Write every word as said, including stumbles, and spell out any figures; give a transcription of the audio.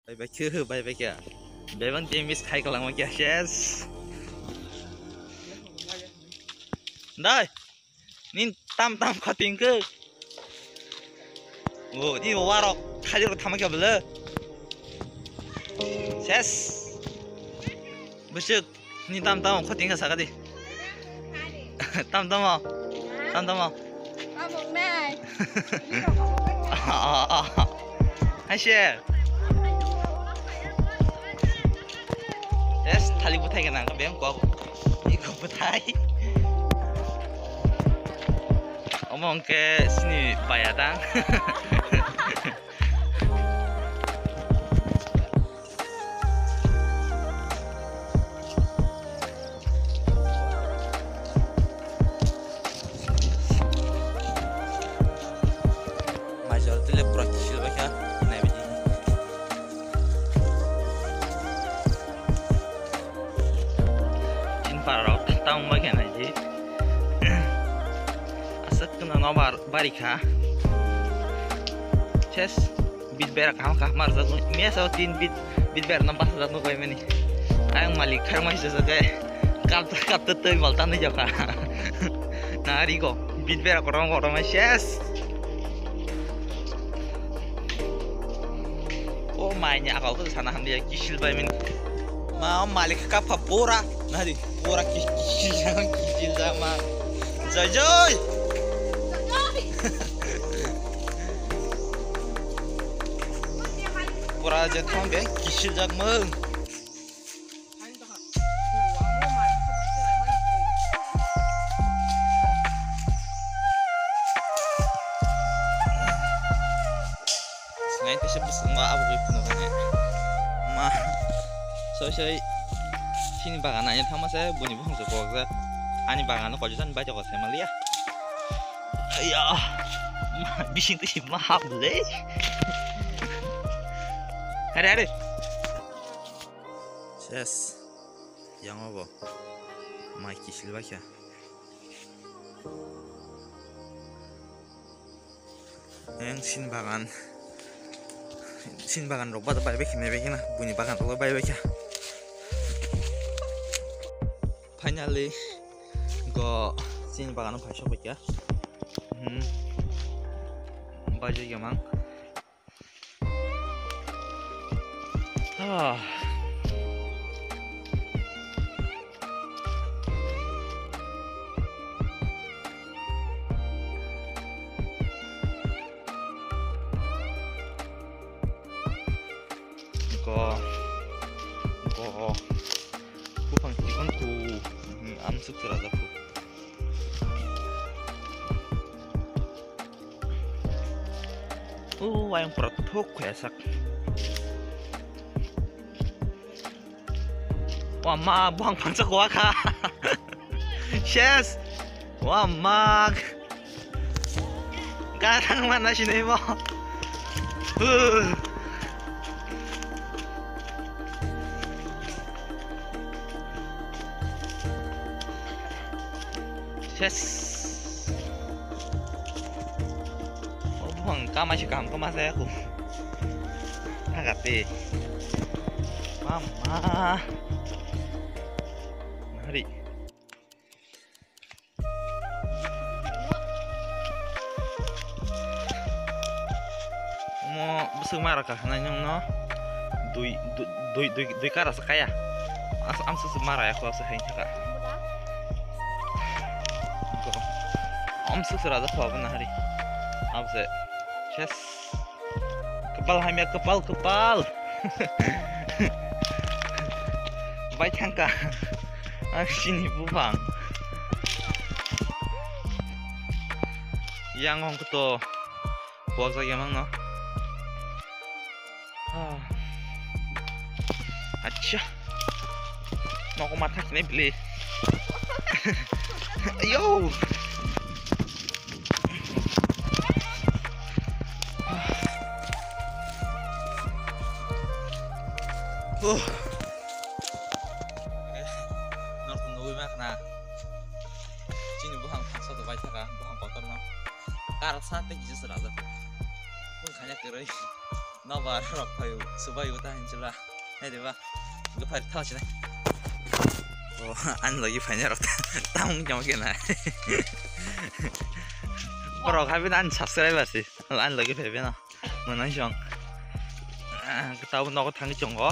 Bai bai khe, bai bai khe. Bebang team is khai kalang ma kya ses. Dai. Nin tam tam khoting khe. O, di warok khajir thama kya bele. Ses. Besek. Ni tam tam khoting kha saka di. Tam tam o. Tam tam o. Hai se. Yes, thali buthai kana ka beng ko. Iko buthai. Omo hwnkhe sini baya dang. Majol tele pura kisil baikha, naibidi. Chin parok tang baikha naidi. Aswk kheno nobar barikha. Ses. Bit bera kaham kaham marjak, mesa o tin bit, bit bera no basa jak nukbai mani. Ayang malik khar mai se se kap kap te tei bol tan jaka. Nari go bit bera korong korong mai ses. O mai ni akal ko sana hamdi kisil bai mani. Ma o malik kap pha pura nari pura kisil jama kisil jama. Jai jai. Pura je thang be kisil jak mung. Sinai tese bwskango abo bai phunuk khe ma soi soi chini bagan naina thangma se buni buphang se kokjak ani bagan no koijasan bai toko se maliya. Aiya, bising twi ma hap le. Are, are. Ses, yang obo. Mai kisil baikha. Yang sin bagan. Sin bagan rok bada bai baikha, mai baikha na. Buni bagan rok bai baikha. Finally, go chini bagano phai sok baikha. Hmm. Baijak ya mang. Ah. Ko, ko, buphang chikon ku, hmm, amsuk chwrajak ku. O, ayang pura thok khoya sak. Wama, buphang phangsa kowa kha. Ses. Wama. Garang mana sini mo. Ses. O buphang kama si kaham kama saya aku. Agate. Mama. Hari. Omo bwswk mara kaham nai nwng no. Dui, dui, dui, dui, dui kara sa kaya. As, amsa se mara ya kho se hai thaka. Amsa se raja kho abana hari. Amsa. Ses. Kwpal hamya, kwpal, kwpal. Bai thangka. Ang sini buphang. Yang hong kto. Buak jak yamang no. Ah. Acha. Noko matha kene bile. Ayo. Oh. Norok nugwi ma khna. Chini buphang thangsa do bai thaka, buphang kotor no. Kar sa tei kisa sera jak. Bung khanya kwrwi. Nobar rok phaio, subai uta hinchila. Hai deba. Gafari thao chine. O, ani logi phaina rok. Tang jong kena. Borok habi ani subscriber si. Ani logi phaibe na. Manang jong. Tabo nogo thangwi chongo.